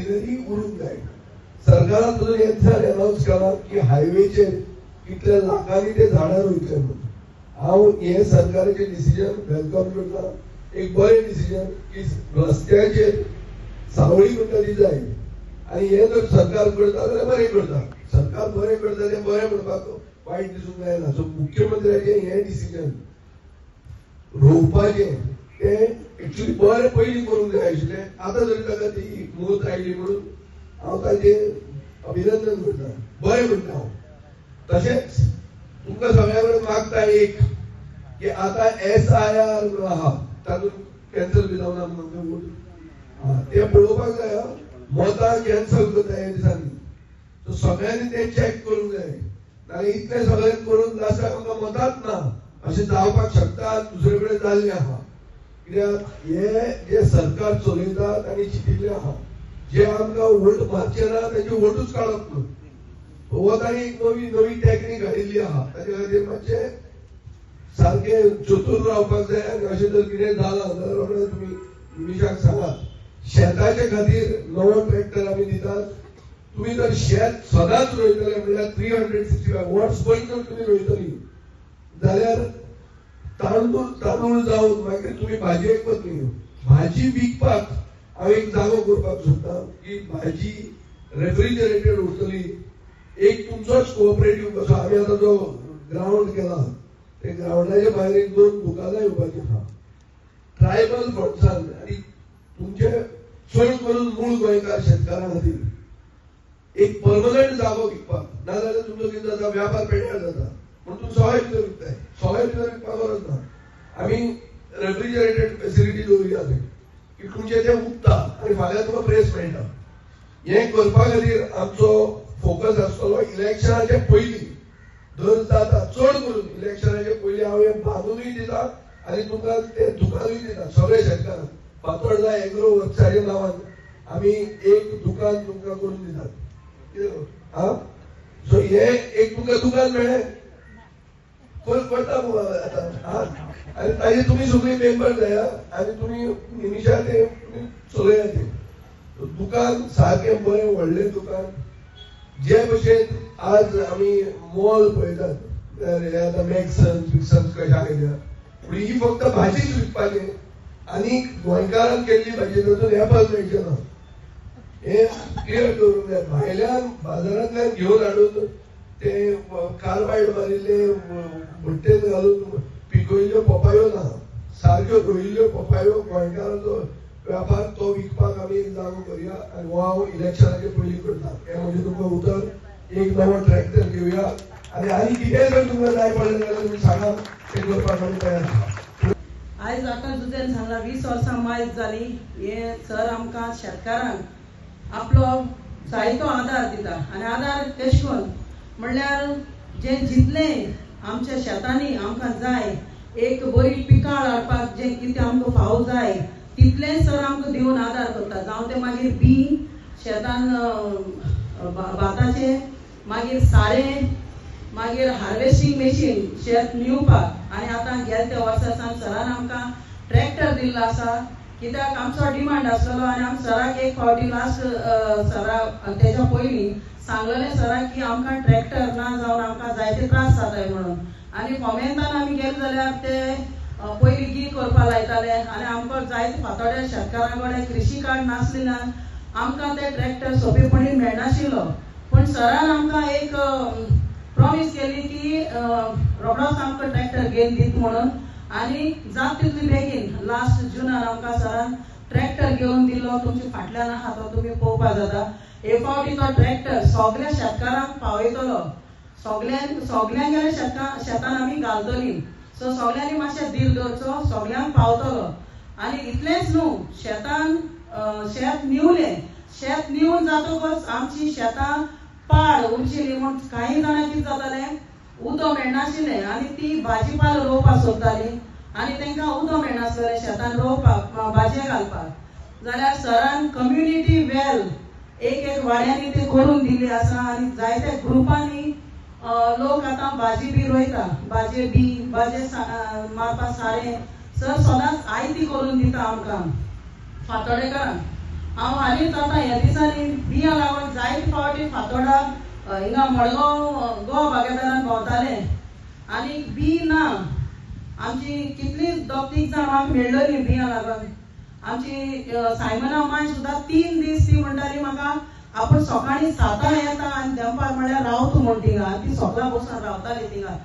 Greenery उरूंक जाय. सरकारान अजून हेच अनाउन्स केला की हायवेचेर कितल्या लाखांनी ते झाडां रोयतले म्हणून. हांव हे सरकाराचें डिसिजन welcome करता. एक बरें डिसिजन की रस्त्याचेर सावळी म्हणटा ती जाय आनी हे जर सरकार करता जाल्यार बरें करता. सरकार बरें करता तें बरें म्हणपाक वायट दिसूंक जायना. सो मुख्यमंत्र्याचें हें डिसिजन रोवपाचें तें एक्चुली बरें पयलीं करूंक जाय आशिल्लें. आतां जरी ताका ती मत आयली म्हणून हांव ताचें अभिनंदन करता, बरें म्हणटा हांव. तशेंच तुमकां सगळ्या कडेन मागता एक की आतां एसआयआर म्हणून आहा, तातूंत कॅन्सल बी जावना म्हणून वोट ते पळोवपाक जाय. मतां कॅन्सल करता ह्या दिसांनी. सो सगळ्यांनी ते चॅक करूंक जाय, नाजाल्यार इतलें सगळें करून लास्टाक आमकां मतांच ना अशें जावपाक शकता. दुसरे कडेन जाल्लें आहा. कित्याक हे जे सरकार चलयता तांणी चिंतिल्लें आहा, जे आमकां वोट मारचे ना तांचे वोटूच काडप न्हू. हो तांणी एक नवी नवी टॅक्नीक हाडिल्ली आहा. ताचे खातीर मातशें सारकें चतूर रावपाक जाय आनी अशें जर कितें जालां जाल्यार रोखडें तुमी निमिशाक सांगात. शेताचे खातीर नवो ट्रॅक्टर आमी दितात. तुमी जर शेत सदांच रोयतले, म्हणल्यार 365 वर्सभर जर तुमी रोयतली जाल्यार तांदूळ तांदूळ जावन मागीर तुमी भाजयेक वतली. भाजी विकपाक हांव एक जागो करपाक सोदता की भाजी रेफ्रिजरेटेड उरतली. एक तुमचोच कोऑपरेटिव्ह कसो आमी आतां जो ग्रावंड केला, ते ग्रावंडाच्या भायर एक दोन दुकानां येवपाची आहा ट्रायबल फंड्सान आनी तुमचे चड करून मूळ गोंयकार शेतकारां खातीर एक परमनंट जागो विकपाक. नाजाल्यार तुमचो कितें जाता, व्यापार पेड्यार जाता म्हणून तुमी सवाय भितर विकताय. सवाय भितर विकपाक गरज ना. आमी रेफ्रिजरेटेड फेसिलिटी दवरुया थंय की तुमचें तें उरता आनी फाल्यां तुमकां प्रेस मेळटा. हें करपा खातीर आमचो फोकस आसतलो. इलेक्शनाचे पयलीं जर जाता, चड करून इलेक्शनाचे पयलीं हांव हें बांदूनय दिता आनी तुमकां तें दुकानूय दिता सगळे शेतकारांक. फातोर्डा एग्रो वर्क्साच्या नांवान आमी एक दुकान तुमकां करून दितात. कितें हा, सो हे एक तुमकां दुकान मेळ्ळें करता मुगो आतां. हा, आनी ताजे तुमी सगळीं मेंबर जाया आनी तुमी निमिशा ते तुमी चलया तें दुकान सारकें बरें व्हडलें दुकान. जे भशेन आज आमी मॉल पळयतात, हे आतां मॅक्सन्स बिक्सन्स कशें आयल्या, पूण ही फक्त भाजीच विकपाची आनी गोंयकारान केल्ली भाजी, तातूंत एपल मेळचें ना हें क्लियर दवरूंक जाय. भायल्यान बाजारांतल्यान घेवन हाडून ते कार्बायड मारिल्ले, भट्टेन घालून पिकयल्ल्यो पोपायो ना, सारक्यो रोयिल्ल्यो पोपायो. गोंयकाराचो व्यापार तो विकपाक आमी एक जागो करुया आनी हो हांव इलेक्शनाचे पयलीं करता हें म्हणजे तुमकां उतर. एक नवो ट्रॅक्टर घेवया आनी आनी कितेंय जर तुमकां जाय पडलें जाल्यार तुमी सांगा, तें करपाक आमी तयार आसा. आयज आतां जुझेन सांगला, 20 वर्सां मायज जाली हे सर आमकां शेतकारांक आपलो जायतो आदार दिता. आनी आदार कशें करून म्हणल्यार जें जितलें आमच्या शेतांनी आमकां जाय, एक बरी पिकाळ हाडपाक जें कितें आमकां फावो जाय, तितलें सर आमकां दिवन आदार करता. जावं तें मागीर बी शेतान भाताचें, मागीर सारें, मागीर हार्वेस्टींग मेशीन शेत निवपाक. आनी आतां गेले त्या वर्सा सावन सरान आमकां ट्रॅक्टर दिल्लो आसा, कित्याक आमचो डिमांड आसलेलो. आनी आमी सराक एक फावटी लास्ट सरा तेच्या पयलीं सांगलेलें सराक की आमकां ट्रॅक्टर ना जावन आमकां जायते त्रास जाताय म्हणून. आनी फोमेंतान आमी गेले जाल्यार ते पयलीं गी करपा लायताले आनी आमकां जायते फातोड्या शेतकारां कडेन कृशी कार्ड नासलेल्यान आमकां ते ट्रॅक्टर सोंपेपणी मेळनाशिल्लो. पूण सरान आमकां एक प्रॉमीस केली की रोखडोच आमकां ट्रॅक्टर घेवन दीत म्हणून. आनी जात तितली बेगीन लास्ट जुनान आमकां सरान ट्रॅक्टर घेवन दिलो. तुमच्या फाटल्यान आहा तो, तुमी पळोवपा जाता. हे फावटी तो ट्रॅक्टर सगल्या शेतकारांक पावयतलो. सगल्यांक सगल्यांगेल्या शेतान आमी घालतली. सो सगल्यांनी मातशें धीर दवरचो, सगल्यांक पावतलो. आनी इतलेंच न्हू, शेतान शेत निवलें, शेत निवून जातकच आमची शेतां पाड उरशिली म्हूण कांय जाणां कितें जातालें, उदक मेळनाशिल्लें आनी ती भाजीपालो रोवपाक सोदताली आनी तांकां उदक मेळनासलें शेतान रोवपाक, भाजये घालपाक. जाल्यार सरान कम्युनिटी वेल एक एक वाड्यांनी ते करून दिल्ली आसा आनी जायत्या ग्रुपांनी लोक आतां भाजी बी रोयता. भाजये बी, भाजये मारपा सारें सर सदांच आयती करून दिता आमकां फातोडेकारांक. हांव हालींच आतां ह्या दिसांनी बियां लागून जायते फावटी फातोडा हिंगा मडगांव गोवा बागेदारान भोंवतालें आनी बी ना. आमची कितली दोग तीग जाण म्हाका मेळ्ळली बियां लागून. आमची सायमना माय सुद्दां 3 दीस ती म्हणटाली म्हाका आपूण सकाळीं 7 येता आनी दनपार म्हळ्यार रावता म्हूण थिंगा, आनी ती सगळां बसून रावताली थिंगा.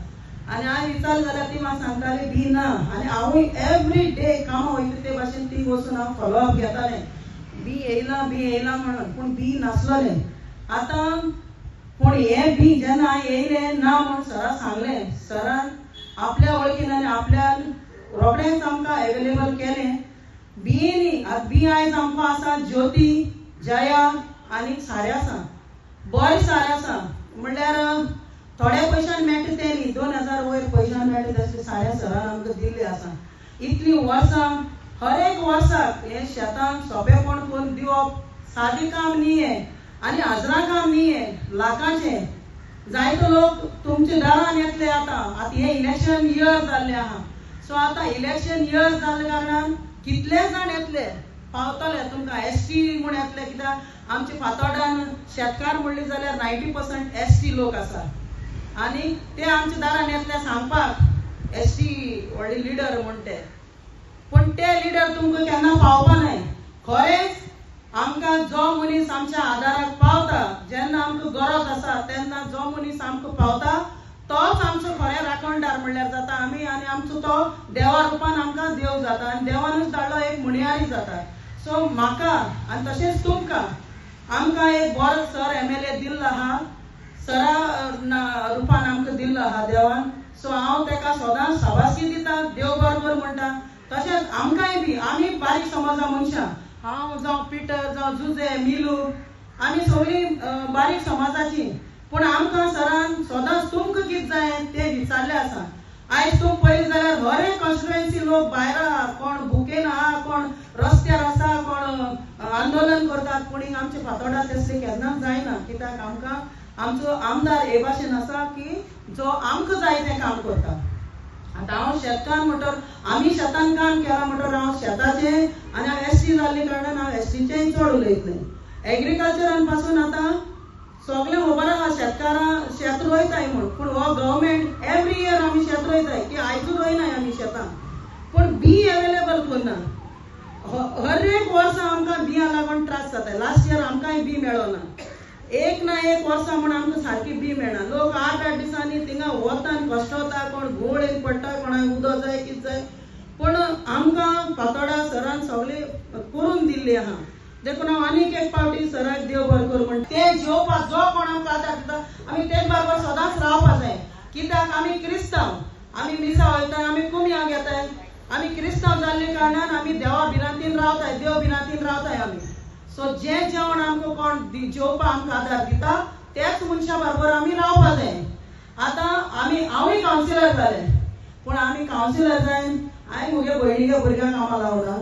आनी हांवें विचारलें जाल्यार ती म्हाका सांगताली बी ना. आनी हांवूय एवरी डे कामां वयता ते भाशेन ती वचून हांव फॉलोअप घेतालें, बी येयलां बी येयलां म्हणून, पूण बी नासलोलें. आतां पूण हें बी जेन्ना येयलें ना म्हूण सराक सांगलें, सरान आपल्या वळखीन आनी आपल्यान रोखडेंच आमकां एवेलेबल केलें बी न्ही. आतां बी आयज आमकां आसा ज्योती, जया आनी सारें आसा, बरें सारें आसा. म्हणल्यार थोड्या पयशान मेळटा तें न्ही, 2000 वयर पयशान मेळटा तसलें सारें सरान आमकां दिल्लें आसा. इतलीं वर्सां हर एक वर्साक हें शेतांक सोंपेपण करून दिवप सादें काम न्ही हें, आनी हजरां काम न्ही हें, लाखांचें. जायते लोक तुमच्या दारान येतले आतां. आतां हें इलेक्शन इयर जाल्लें आहा, सो आतां इलेक्शन इयर जाल्ल्या कारणान कितले जाण येतले पावतले तुमकां एस टी म्हूण येतले. कित्याक आमच्या फातोर्डान शेतकार म्हणले जाल्यार 90% एस टी लोक आसा आनी ते आमच्या दारान येतले सांगपाक एस टी व्हडले लिडर म्हूण ते. पूण ते लिडर तुमकां केन्ना पावपा नाय. खरेंच आमकां जो मनीस आमच्या आदाराक पावता, जेन्ना आमकां गरज आसा तेन्ना जो मनीस आमकां पावता तोच आमचो खरें राखणदार म्हणल्यार जाता आमी, आनी आमचो तो देवा रुपान आमकां देव जाता आनी देवानूच धाडलो एक मुणयारी जाता. सो म्हाका आनी तशेंच तुमकां आमकां एक बरो सर MLA दिल्लो आहा, सरा रुपान आमकां दिल्लो आहा देवान. सो हांव ताका सदांच शाबासकी दिता, देव बरोबर म्हणटा. तशेंच आमकांय बी आमी बारीक समाजा मनशां, हांव जावं पिटर जावं जुजे मिलू, आमी सगळीं बारीक समाजाची, पूण आमकां सरान सदांच तुमकां कितें जाय तें विचारलें आसा. आयज तूं पळयलें जाल्यार हर एक कॉन्स्टिट्युएन्सी लोक भायर आहा, कोण भुकेन आहा, कोण रस्त्यार आसा, कोण आंदोलन करतात. पूण आमच्या फातोर्डा तसलें केन्नाच जायना, कित्याक आमकां आमचो आमदार हे भाशेन आसा की जो आमकां जाय तें काम करता. आतां हांव शेतकार म्हणटर आमी शेतान काम केलां म्हणटर हांव शेताचें आनी हांव एस टी जाल्ले कारणान हांव एस टीचेंय चड उलयतलें. एग्रीकल्चरान पासून आतां सगळें खबर आहा शेतकारां शेत रोयताय म्हूण, पूण हो गव्हर्मेंट एवरी इयर आमी शेत रोयताय की आयजूय रोयनाय आमी शेतां, पूण बी एवेलेबल करना. हर एक वर्सा आमकां बियां लागून त्रास जाता. लास्ट इयर आमकांय बी मेळना, एक ना एक वर्सा म्हूण आमकां सारकी बी मेळना. लोक 8-8 दिसांनी थिंगा वतान कश्टवता, कोण घुंवळेन पडटा, कोणाक उदक जाय कितें जाय, पूण आमकां फातोर्डा सरान सगळें करून दिल्ली आहा. देखून हांव आनीक एक फावटी सराक देव बरें करूं म्हणटा. ते जेवपाक जो कोण आमकां आदार दिता आमी तेच बरोबर सदांच रावपा जाय, कित्याक आमी क्रिस्तांव, आमी मिसां वयताय, आमी कुमयां घेताय, आमी क्रिस्तांव जाल्ले कारणान आमी देवा भिरांतीन रावताय, देव भिरांतीन रावताय आमी. सो जें जेवण आमकां कोण जेवपाक आमकां आदार दिता त्याच मनशा बरोबर आमी रावपा जाय. आतां आमी हांवूय कावन्सिलर जालें, पूण आमी कावन्सिलर जायन हांवें म्हगे भयणीगे भुरग्यांक कामां लावना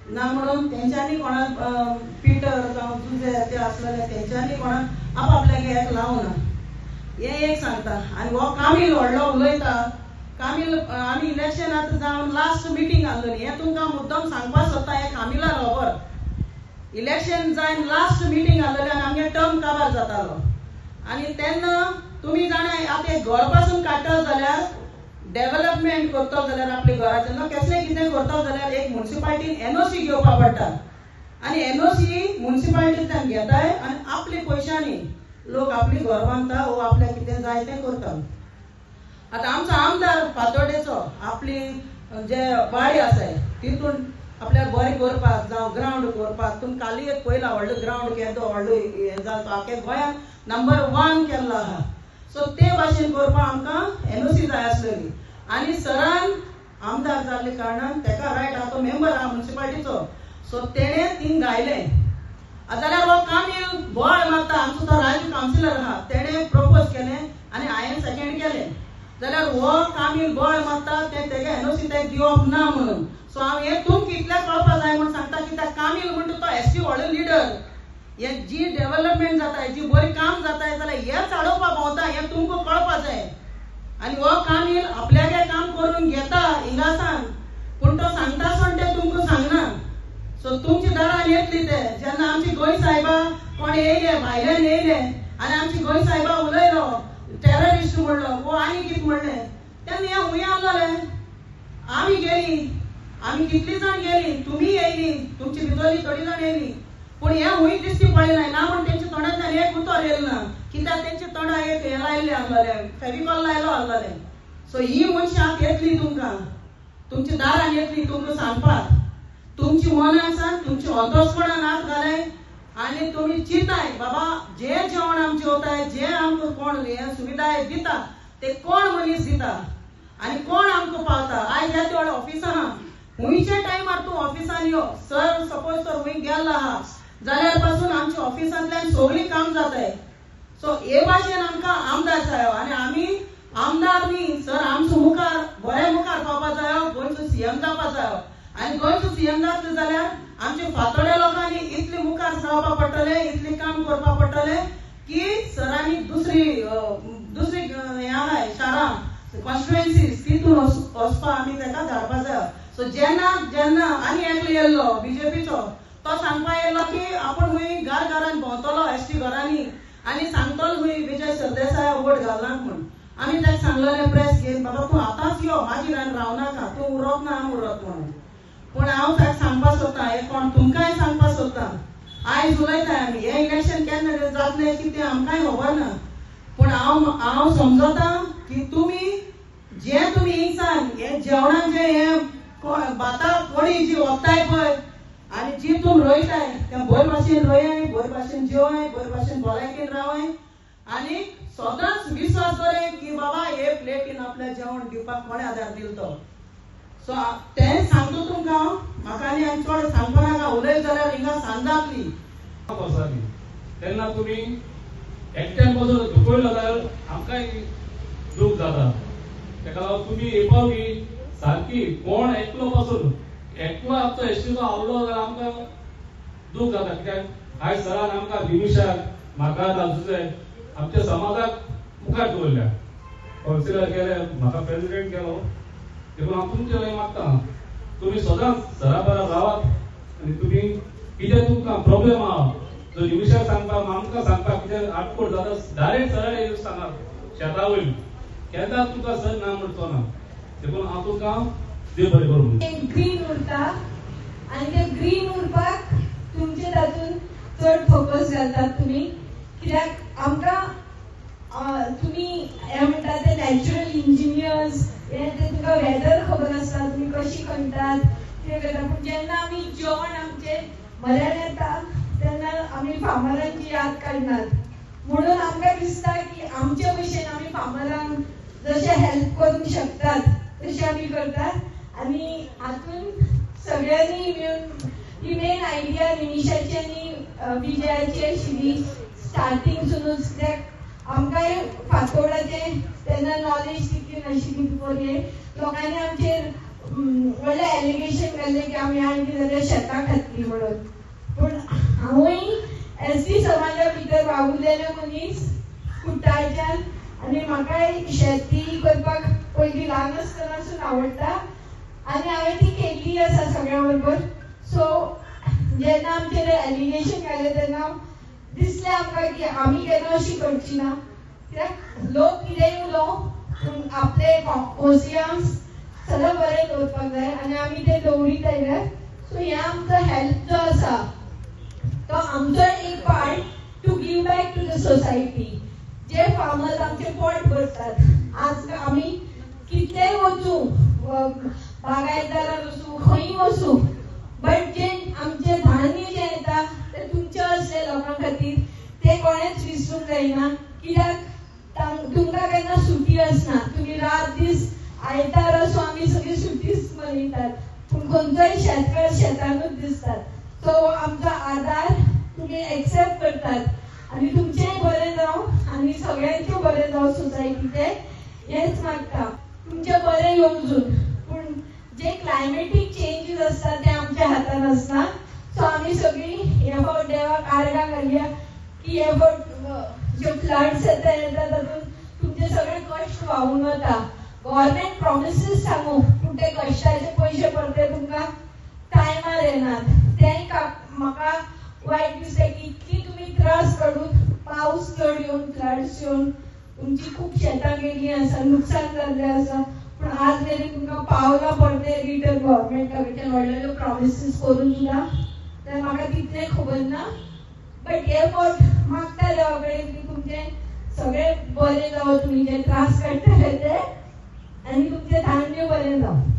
ना म्हणून तेंच्यांनी कोणाक पिटर जावं जुजे ते आसलेले तेंच्यांनी कोणाक आपापल्याक एक लावना, हें एक सांगता. आनी हो कामील व्हडलो उलयता, कामील आमी इलेक्शन आतां जावन लास्ट मिटींग आसलेली, हें तुमकां मुद्दम सांगपाक सोदता, हें कामिला खबर. इलेक्शन जावन लास्ट मिटींग आसलेली आनी आमगे टर्म काबार जातालो, आनी तेन्ना तुमी जाणा आतां एक घर पासून काडटलो जाल्यार डेव्हलपमेंट करतलो जाल्यार आपल्या घराचें ना कसलें कितें करतलो जाल्यार एक मुन्सिपालिटीन एनओसी घेवपाक पडटा, आनी एनओसी मुन्सिपालिटींतल्यान घेताय आनी आपल्या पयशांनी लोक आपली घर बांदता वो आपल्याक कितें जाय तें करता. आतां आमचो आमदार फातोर्डेचो आपली जे वाडी आसाय तितून आपल्याक बरें करपाक जावं ग्रावंड करपाक, तुमी काली एक पयला व्हडलो ग्रावंड केदो व्हडलो हें जालो तो आख्या गोंयांत नंबर 1 केल्लो आहा. सो ते भाशेन करपाक आमकां एनओसी जाय आसलेली, आनी सरान आमदार जाल्ले कारणान तेका रायट आहा, तो मेंबर आहा मुन्सिपालिटीचो, सो तेणें थिंग गायलें. जाल्यार हो कामील बोवाळ मारता, आमचो तो राजू कावन्सिलर आहा, तेणें प्रपोज केलें आनी हांवें सेकेंड केलें, जाल्यार हो कामील बोवाळ मारता तें तेगे एनओसी तेका दिवप ना म्हणून. सो हांव हें तुमकां इतलें कळपा जाय म्हूण सांगता कित्याक कामील म्हणटा तो एस टी व्हडलो लिडर, हे जी डेव्हलपमेंट जाता, जी बरें काम जाता जाल्यार हेच आडोवपाक भोंवता, हें तुमकां कळपा जाय. आनी हो कामील आपल्यागे काम करून घेता हिंगासान, पूण तो सांगता सोड तें तुमकां सांगना. सो तुमच्या दारान येतली ते जेन्ना आमची गोंय साहेबा कोण येयले भायल्यान येयले आनी आमची गोंय साहेबा उलयलो टेररिस्ट म्हणलो वो आनी कितें म्हणलें तेन्ना हें हुंय आसलें. आमी गेली, आमी कितली जाण गेली, तुमी येयली, तुमची भितरली थोडी जाण येयली, पूण हें हुंय दिश्टी पडलें ना. ना म्हण तेंच्या तोंडांतल्यान एक उतर येयलें ना, कित्याक तेंच्या तोंडा एक हें लायिल्लें आसलेलें, फेविकॉल लायलो आसलेलें. सो ही मनशां येतली तुमकां, तुमच्या दारान येतली तुमकां सांगपाक, तुमची मनां आसा तुमची अंतस्करणान हात घालाय आनी तुमी चिंताय बाबा जे जेवण आम जेवताय, जे आमकां कोण हे सुविधाय दिता ते कोण मनीस दिता आनी कोण आमकां पावता. आयज ह्या तेवढ्या ऑफिसां आहा, हुंयच्या टायमार तूं ऑफिसान यो, सर सपोज तर हुंय गेल्लो आहा जाल्यार पासून आमच्या ऑफिसांतल्यान सगळीं काम जाताय. सो हे भाशेन आमकां आमदार जायो आनी आमी आमदार न्ही सर आमचो मुखार बऱ्या मुखार पावपा जायो, गोंयचो सीएम जावपा जायो. आनी गोंयचो सीएम जातलो जाल्यार आमच्या फातोड्या लोकांनी इतले मुखार जावपा पडटलें, इतलें काम करपा पडटलें की सरांनी दुसरी दुसरी हें आहाय शारां कॉन्स्टिट्युएन्सीज तितून वचपा आमी ताका धाडपा जायो. सो जेन्ना जेन्ना आनी एकलो येयल्लो बीजेपीचो, तो सांगपा येयलो की आपूण हुंय घर घरान भोंवतलो एसटी घरांनी आनी सांगतलो हुंय विजय सरदेसाय वोट घालनाक म्हूण. आमी ताका सांगलेलें प्रेस घेवन, बाबा तूं आतांच यो, मागीर आनी रावनाका, तूं उरत ना हांव उरत म्हणून. पूण हांव ताका सांगपा सोदतां, हें कोण तुमकांय सांगपा सोदतां, आयज उलयताय आमी, हें इलेक्शन केन्ना जातलें कितें आमकांय खबर ना, पूण हांव हांव समजता की तुमी जे तुमी हिंगसान हे जेवणाचें हें भाता कोडी जी ओत्ताय पळय आनी जी तुमी रोयताय तें बरे भाशेन रोयाय, बरे भाशेन जेवाय, बरे भाशेन भलायकेन रावाय आनी सदांच विस्वास दवराय की बाबा हे प्लेटीन आपल्या जेवण दिवपाक कोणें आदार दिलो तो. सो तें सांगता तुमकां हांव, म्हाका आनी आनी चड सांगपा नाका, उलयत जाल्यार हिंगा सांज जातली. तेन्ना तुमी एकट्यान बसून दुखयलो जाल्यार आमकांय दूख जाता. तेका लागून तुमी हे पावटी सारकी कोण एकलो पासून एकलो आमचो एसटीचो आवडलो जाल्यार आमकां दूख जाता. कित्याक आयज सरान आमकां निमिशाक, म्हाका, दाजुचे आमच्या समाजाक मुखार दवरल्या, कावन्सिलर केले, म्हाका प्रेसिडेंट केलो. देखून हांव तुमचे लागीं मागता तुमी सदांच सरा बरा रावात आनी तुमी कितें तुमकां प्रॉब्लेम आहा जो निमिशाक सांगपाक, आमकां सांगपाक कितें आटकोट जाता डायरेक्ट सरा येवन सांगात, शेता वयर केन्ना तुमकां सर ना म्हणचो ना. देखून हांव तुमकां देव बरें करूं. ग्रीन उरता आनी ते ग्रीन उरपाक तुमचे तातूंत चड फोकस घालतात तुमी, कित्याक आमकां तुमी हें म्हणटा ते नॅचरल इंजिनियर्स, हें ते तुमकां वेदर खबर आसता, तुमी कशी खणटात कितें करता. पूण जेन्ना आमी जेवण आमचें मऱ्यान येता तेन्ना आमी फार्मरांची याद काडनात. म्हणून आमकां दिसता की आमचे भशेन आमी फार्मरांक जशें हेल्प करूंक शकतात तशें आमी करतात. आनी हातून सगळ्यांनी मेळून ही मेन आयडिया निमिशाची आनी विजयाची आशिल्ली स्टार्टिंगसुनूच, कित्याक आमकांय फातोडाचें तेन्ना नॉलेज तितली नाशिल्ली बरी. लोकांनी आमचेर व्हडलें एलिगेशन घाल्लें की आमी आनी कितें जाल्यार शेतां खातली म्हणून. पूण हांवूय एस टी समाजा भितर वावुरलेलें मनीस कुट्टाळच्यान, आनी म्हाकाय शेती करपाक पयलीं ल्हान आसतनासून आवडटा आनी हांवें ती केल्ली आसा सगळ्यां बरोबर. सो जेन्ना आमचेर एलिगेशन घालें तेन्ना दिसलें आमकां की आमी केन्ना अशी करची ना, कित्याक लोक कितेंय उलोवं पूण आपले ओसियांक सदां बरें दवरपाक जाय आनी आमी ते दवरीत आयल्यात. सो हे आमचो हेल्प जो आसा तो आमचो एक part to give back to the society. J farmers आमचे पोट भरतात, आज आमी कितलेय वचूं, बागायतदारान वचूं, खंय वचूं, बट जे आमचे धान्य जें येता तें तुमच्या असल्या लोकां खातीर तें कोणेंच विसरूंक जायना. कित्याक तुमकां केन्ना सुटी आसना, तुमी रात दीस आयतार असो आमी सगळी सुटीच मनयतात, पूण खंयचोय शेतकार शेतानूच दिसतात. सो आमचो आदार तुमी एक्सेप्ट करतात आनी तुमचेंय बरें जावं आनी सगळ्यांचें बरें जावं सोसायटीचें हेंच मागता. तुमचें बरें येवजून, पूण जे क्लायमेटीक चेंजीस आसता ते आमच्या हातान आसना. सो आमी सगळीं हे फावट देवाक आर्गां घालया की हे फावट जे फ्लड्स येता येता तातूंत तुमचे सगळे कश्ट व्हांवून वता. गव्हर्मेंट प्रॉमिसीस सांगू, पूण ते कश्टाचे पयशे परते तुमकां टायमार येनात. तेंय म्हाका वायट दिसता की इतली तुमी त्रास काडून पावस चड येवन फ्लड्स येवन तुमची खूब शेतां गेल्लीं आसा, लुकसाण जाल्लें आसा, पूण आज मेरेन तुमकां पावलां परतें रिटर्न गव्हर्मेंटा कडच्यान व्हडले व्हडले प्रॉमिसीस करून सुद्दां, तर म्हाका तितलें खबर ना. बट हे फावट मागता देवा कडेन की तुमचें सगळें बरें जावं, तुमी जे त्रास काडटले ते, आनी तुमचें धान्य बरें जावं.